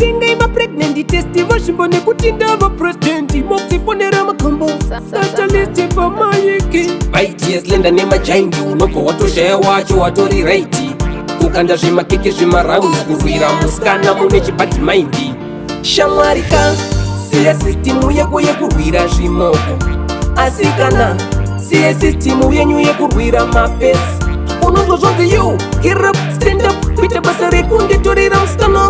Tengai mapregnant test vazvimbo nekuti ndava president. Mokufonera makambo datalist pamaiki. Vaitiyeslenda nemajaindi, unobva watoshaya wacho watori right. Kukanda zvemakeke zvemaraundi, kurwira musikana mune chibad mind. Shamwari ka, siya system yako yekurwira zvimoko. Asi kana siya system yenyu yekurwira mapesi, unonzwa zvonzi, "You get up, stand up, kuita basa rekunditorera musikana.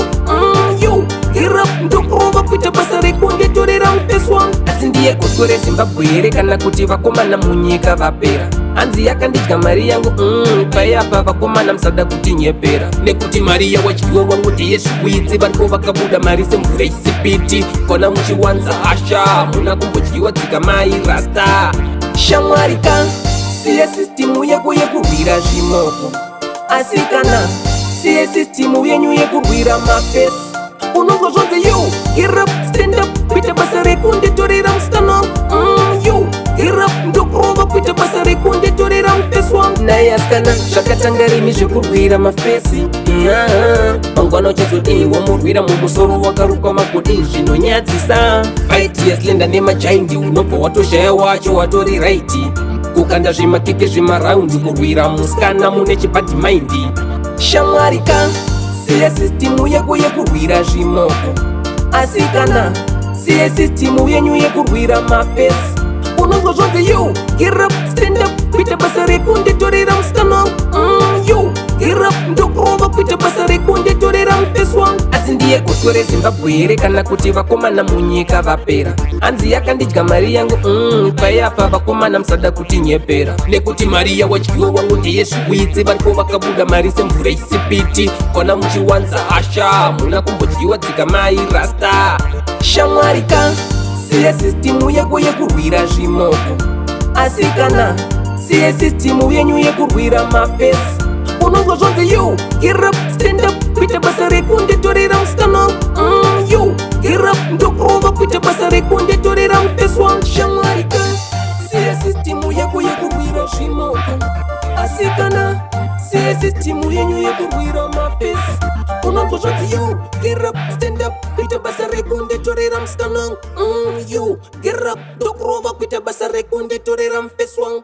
You get up, ndokurova, kuita basa rekunditorera mufesi wangu." Asi ndiye gotwe reZimbabwe here, kana kuti vakomana munyika vapera? Hanzi yakandidya mari yangu. Paiapa vakomana musada kutinyepera, nekuti mari yawadyiwa wangu ndeyezviwitsi. Variko vakabuda mari semvura isipiti. Kona muchiwanza hasha, muna kumbodyiwa dzika mai rasta. Shamwari ka, siya system yako yekurwira zvimoko. Asi kana siya system yenyu yekurwira mapesi, unonzwa zvonzi, "You get up, stand up, kuita basa rekunditorera musikana. You get up, ndokurova, kuita basa rekunditorera mufesi wangu." Naye asikana, zvakatanga rini zvekurwira mafesi? Mangwana uchazodii wamurwira mumusoro wakarukwa magodi? Zvinonyadzisa. Vaitiyaslenda nemajaindi, unobva watoshaya wacho watori right. Kukanda zvemakeke zvemaraundi, kurwira musikana mune chibad mind. Shamwari ka, siya system yako yekurwira zvimoko. Asi kana siya system yenyu yekurwira mapesi, unonzwa zvonzi, "You get up, stand up, kuita basa rekunditorera musikana. You get up, ndokurova, kuita basa rekunditorera mufesi wangu." Asi ndiye gotwe reZimbabwe here, kana kuti vakomana munyika vapera? Hanzi yakandidya mari yangu. Paiapa vakomana musada kutinyepera, nekuti mari yawadyiwa wangu ndeyezviwitsi. Variko vakabuda mari semvura isipiti. Kona muchiwanza hasha, muna kumbodyiwa dzika mai rasta. Shamwari ka, siya system yako yekurwira zvimoko. Asi kana siya system yenyu yekurwira mapesi, unonzwa zvonzi, "You get up, stand up, kuita basa rekunditorera musikana. You get up, ndokurova, kuita basa rekunditorera mufesi wangu." Shamwari ka, siya system yako yekurwira zvimoko. Asi kana siya system yenyu yekurwira mapesi, unonzwa zvonzi, "You get up, stand up, kuita basa rekunditorera musikana. You get up, ndokurova, kuita basa rekunditorera mufesi wangu."